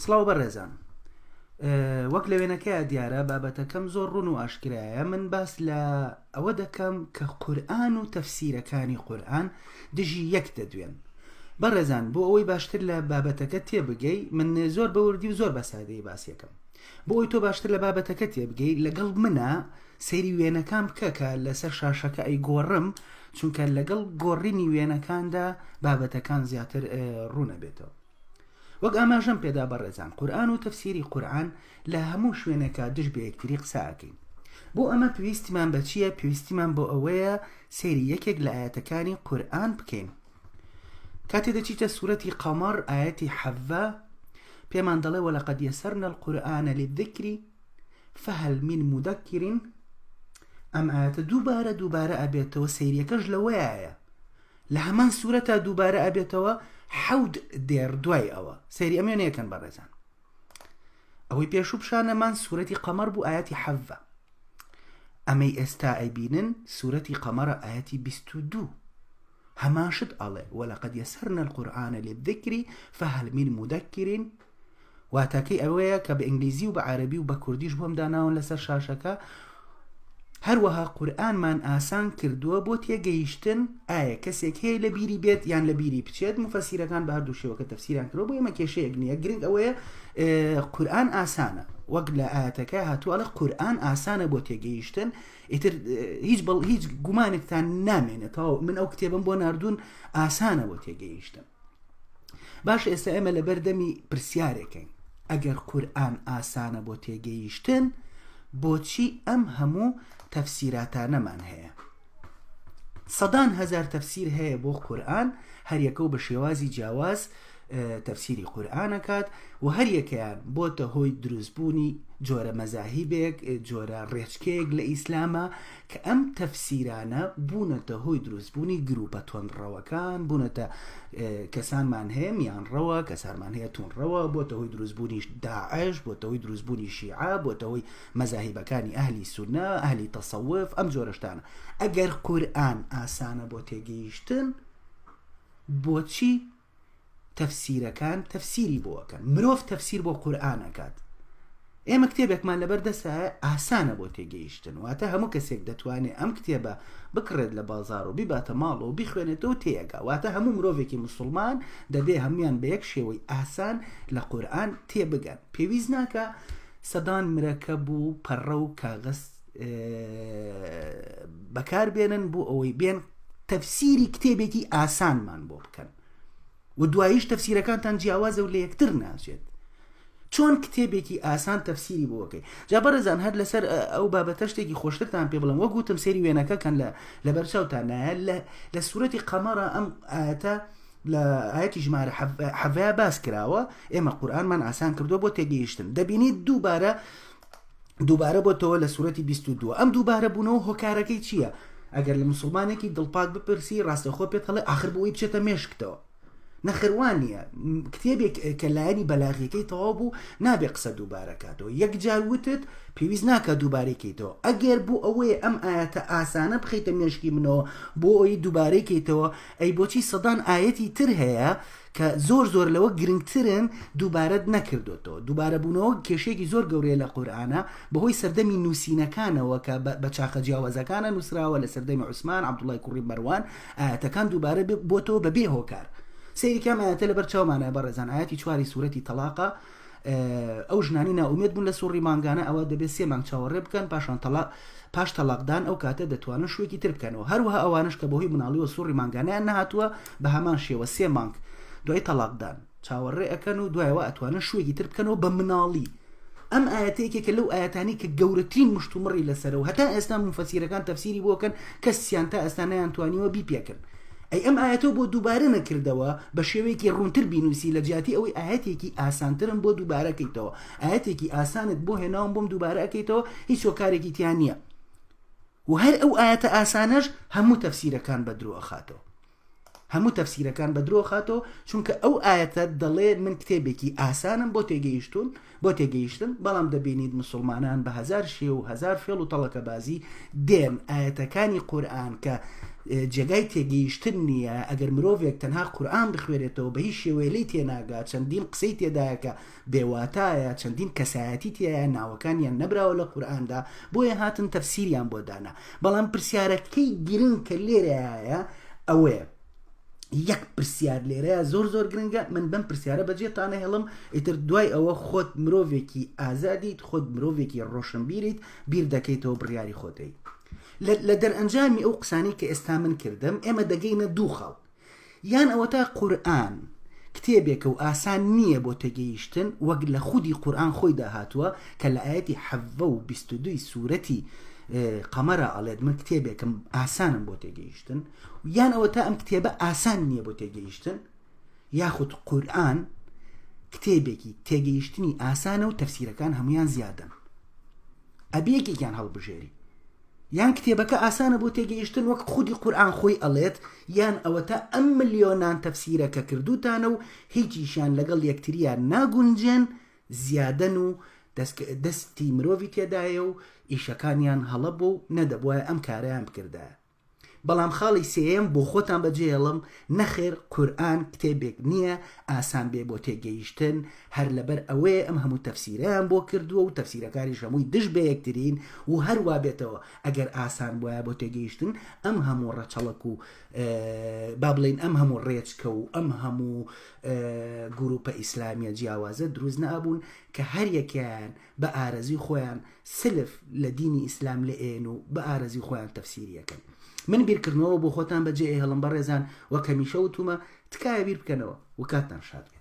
سڵاو بەڕێزان وەک لە وێنەکەیا دیارە بابەتەکەم زۆر ڕوون و ئاشکرایە من باس لە ئەوە دەکەم کە قورئان و تەفسیرەکانی قورئان دژی یەک دەدوێن بەڕێزان بۆ ئەوەی باشتر لە بابەتەکە تێبگەی من زۆر بەوردی و زۆر بە سادەی باسیەکەم بۆ ئەوی تۆ باشتر لە بابەتەکە تێبگەی لەگەڵ منە سەیری وێنەکان بکە کە لەسەر شاشەکە ئەیگۆڕم چونکە لەگەڵ گۆڕینی وێنەکاندا بابەتەکان زیاتر ڕوونەبێتەوە وەک ئاماژەم پێدا بەڕێزان قورئان و تەفسیری قورئان لە هەموو شوێنێکا دژ بە یەکتری قسە ئەکەین بۆ ئەمە پێویستیمان بە چییە پێویستیمان بۆ ئەوەیە سەیری یەکێک لە ئاەتەکانی قورئان بکەین کاتێ دەچیتە سوورەتی قەمەڕ ئاەتی حەڤە پێمان دەڵێ وەلەقەد یەسەرنا القورئان للذکر فهل من مدکر ئەم ئاەتە دووبارە دووبارە ئەبێتەوە سەیریەکەش لەوەیە لە هەمان سورەتا دووبارە ئەبێتەوە حەوت دێڕ دوای ئەوە سەیری ئەم وێنەیە کەن بەڕێزان ئەوەی پێشوو پیشانەمان سورەتی قەمەر بوو ئاەتی حەڤە ئەمەی ئێستا ئەیبینن سورەتی قەمەرە ئاەتی 22 هەمان شت ئەڵێ وەلەقەد یەسەرنا القورئان للذکر فهل من مدکر واتاکەی ئەوەیە کە بە ئینگلیزی و بە عەرەبی و بە کوردیش بۆم داناون لەسەر شاشەکە هەروەها قورئانمان ئاسان کردووە بۆ تێگەیشتن ئایا کەسێک هەیە لە بیری بێت یان لە بیری بچێت مفەسیرەکان بە هەردوو شێوەکە تەفسیران کردووە بۆ ئێمە کێشەیەک نییە گرنگ ئەوەیە قورئان ئاسانە وەک لە ئاەتەکە هاتووە ئەڵێ قورئان ئاسانە بۆ تێگەیشتن ئیتر هیچ بەڵ هیچ گومانێکتان نامێنێتەوە من ئەو کتێبم بۆ ناردوون ئاسانە بۆ تێگەیشتن باشە ئێستا ئێمە لەبەر دەمی پرسیارێکین ئەگەر قورئان ئاسانە بۆ تێگەیشتن بۆچی ئەم هەموو تەفسیراتانەمان هەیە سەدان هەزار تەفسیر هەیە بۆ قورئان هەریەکە و بە شێوازی جیاواز تەفسیری قورئان ئەکات و هەریەکەیان بۆتە هۆی دروستبوونی جۆرە مەزاهیبێک جۆرە ڕێچکەیەک لە ئیسلامە کە ئەم تەفسیرانە بوونەتە هۆی دروستبوونی گروپە توندڕەوەکان بوونەتە کەسانمان هەیە میانڕەوە کەسانمان هەیە توندڕەوە بۆتە هۆی دروستبوونی داعش بۆتە هۆی دروستبوونی شیعە بۆتە هۆی مەزاهیبەکانی ئەهلی سونە ئەهلی تەسەوف ئەم جۆرە شتانە ئەگەر قورئان ئاسانە بۆ تێگەیشتن بۆچی تەفسیرەکان تەفسیری بۆ ئەکەن مرۆڤ تەفسیر بۆ قورئان ئەکات ئێمە کتێبێکمان لەبەر دەستایە ئاسانە بۆ تێگەیشتن واتە هەموو کەسێک دەتوانێت ئەم کتێبە بکڕێت لە بازار و بیباتە ماڵەوە و بیخوێنێتەوە تێگا واتە هەموو مرۆڤێکی مسلمان دەبێ هەمویان بە یەک شێوەی ئاسان لە قورئان تێبگەن پێویست ناکە سەدان مرەکەب و پەڕە و کاغەز بەکار بێنن بۆ ئەوەی بێن تەفسیری کتێبێکی ئاسانمان بۆ بکەن و دواییش تەفسیرەکانتان جیاوازە و لە یەکتر ناچێت چۆن کتێبێکی ئاسان تەفسیری بۆکەی جا بەڕێزان هەر لەسەر ئەو بابەتە شتێکی خۆشترتان پێ بڵم وەک وتم سێری وێنەکە کەن لە لەبەرچاوتان نایە لە سوورەتی قەمەڕە ئەم ئاەتە لە ئاەتی ژمارە حەڤەیە باس کراوە ئێمە قورآنمان ئاسان کردووە بۆ تێگەیشتن دەبینیت دووبارە دووبارە بۆتەوە لە سورەتی 22 ئەم دووبارە بوونەوە هۆکارەکەی چییە؟ ئەگەر لە مسلمانێکی دڵپاک بپرسی ڕاستەخۆ پێت هەڵێ ئاخر بۆی بچێتە مێشکتەوە نەخروان نییە کتێبێک کە لایەنی بەلاغیەکەی تەواو بوو نابێ قسە دووبارە کاتەوە یەکجار وتت پێویست ناکە دووبارەی کەیتەوە ئەگەر بۆ ئەوەیە ئەم ئاەتە ئاسانە بخیتە مێشکی منەوە بۆ ئەوی دووبارەی کەیتەوە ئەی بۆچی سەدان ئاەتی تر هەیە کە زۆر زۆر لەوە گرنگترن دووبارەت نەکردۆتەوە دووبارە بوونەوە کێشەیەکی زۆر گەورەیە لە قورئانا بەهۆی سەردەمی نووسینەکانەوە کە بە چاخە جیاوازەکانە نووسراوە لە سەردەمی عوسمان عەبدوڵای کوڕی مەروان ئایەتەکان دووبارە بۆتەوە بەبێ هۆکار سەیری کام ئایەتە لەبەر چاومانە بەڕێزان ئایەتی چواری سوورەتی تەلاقە ئەو ژنانی نائومێد بوون لە سوڕی مانگانە ئەوە دەبێت سێ مانگ چاوەڕێ بکەن پاشان تەڵا پاش تەلاقدان ئەو کاتە دەتوانن شوێکی تر بکەنەوە هەروەها ئەوانش کە بەهۆی مناڵیوە سوڕی مانگانیان نەهاتووە بە هەمان شێوە سێ مانگ دوای تەلاقدان چاوەڕێ ئەکەن و دوایەوە ئەتوانن شوێکی تر بکەنەوە بە مناڵی ئەم ئاەتە یەکێکە لەو ئاەتانی کە گەورەترین مشتومڕی لەسەرەوە هەتا ئێستا مفەسیرەکان تەفسیری بۆکەن کەسیان تا ئێستا نەیانتوانیوە بیپێکن ئەی ئەم ئایەتەو بۆ دووبارە نەکردەوە بە شێوەیەکی ڕوونتر بینوسی لە جیاتی ئەوەی ئایەتێکی ئاسانترم بۆ دووبارە کەیتەوە ئایەتێکی ئاسانت بۆ هێناوم بۆم دووبارە ئەکەیتەوە هیچ هۆکارێکی تیا نییە و هەر ئەو ئایەتە ئاسانەش هەموو تەفسیرەکان بە درۆ ئەخاتەوە. هەموو تەفسیرەکان بە درۆ خاتەوە چونکە ئەو ئایەتە دەڵێ من کتێبێکی ئاسانم بۆ تێگەیشتون بۆ تێگەیشتن بەڵام دەبینیت مسوڵمانان بە هەزار شێوە و هەزار فێڵ و تەڵەکەبازی دێن ئایەتەکانی قورئان کە جێگای تێگەیشتن نییە ئەگەر مرۆڤێک تەنها قورئان بخوێنێتەوە بە هیچ شێوەیە لێی تێناگا چەندین قسەی تێدایە کە بێواتایە چەندین کەسایەتی تیایە ناوەکانیان نەبراوە لە قورئاندا بۆیە هاتن تەفسیریان بۆ دانا بەڵام پرسیارەکەی گرنگ کە لێرەیە ئەوەیە یەک پرسیار لێرەیە زۆر زۆر گرنگە من بەم پرسیارە بەجێتانە هێڵم ئیتر دوای ئەوە خۆت مرۆڤێکی ئازادیت خۆت مرۆڤێکی ڕۆشنبیریت بیر دەکەیتەوە بڕیاری خۆتەی لە دەرئەنجامی ئەو قسانی کە ئێستا من کردم ئێمە دەگەینە دوو خاڵ یان ئەوەتا قورئان کتێبێکە و ئاسان نییە بۆ تێگەیشتن وەک لە خودی قورئان خۆیدا هاتووە کە لە ئایەتی حەڤە و 22 سوورەتی قەمەرا ئەڵێت من کتێبێکم ئاسانم بۆ تێگەیشتن یان ئەوەتا ئەم کتێبە ئاسان نییە بۆ تێگەیشتن یاخود قورئان کتێبێکی تێگەیشتنی ئاسانە و تەفسیرەکان هەمویان زیادەن ئەبێ یەکێکیان هەڵبژێری یان کتێبەکە ئاسانە بۆ تێگەیشتن وەک خودی قورئان خۆی ئەڵێت یان ئەوەتا ئەم ملیۆنان تەفسیرە کە کردوتانە و هیچیشیان لەگەڵ یەکتریان ناگونجێن زیادەن و دەستی مرۆڤی تێدایە و ئیشەکانیان هەڵە بوو و نەدەبوایە ئەم کارەیان بکردایە. بەڵام خاڵی سێیەم بۆ خۆتان بەجێهێڵم، نەخێر قورئان کتێبێک نییە ئاسان بێ بۆ تێگەیشتن، هەر لەبەر ئەوەیە ئەم هەموو تەفسیرەیان بۆ کردووە و تەفسیرەکانیش هەمووی دژ بەیەکترین و هەر وا بێتەوە ئەگەر ئاسان بوایە بۆ تێگەیشتن ئەم هەموو ڕەچەڵەک و با بڵێین ئەم هەموو ڕێچکە و ئەم هەموو گروپە ئیسلامیە جیاوازە دروست نەئەبوون کە هەر یەکەیان بە ئارەزوی خۆیان سلف لە دینی ئیسلام لێ ئەیەن و بە ئارەزوی خۆیان تەفسیری ئەکەن. من بیرکردنەوە بۆ خۆتان بەجێ ئەهێڵم بەڕێزان وەک هەمیشە وتومە تکایە بیر بکەنەوە و کاتتان شاد بێت.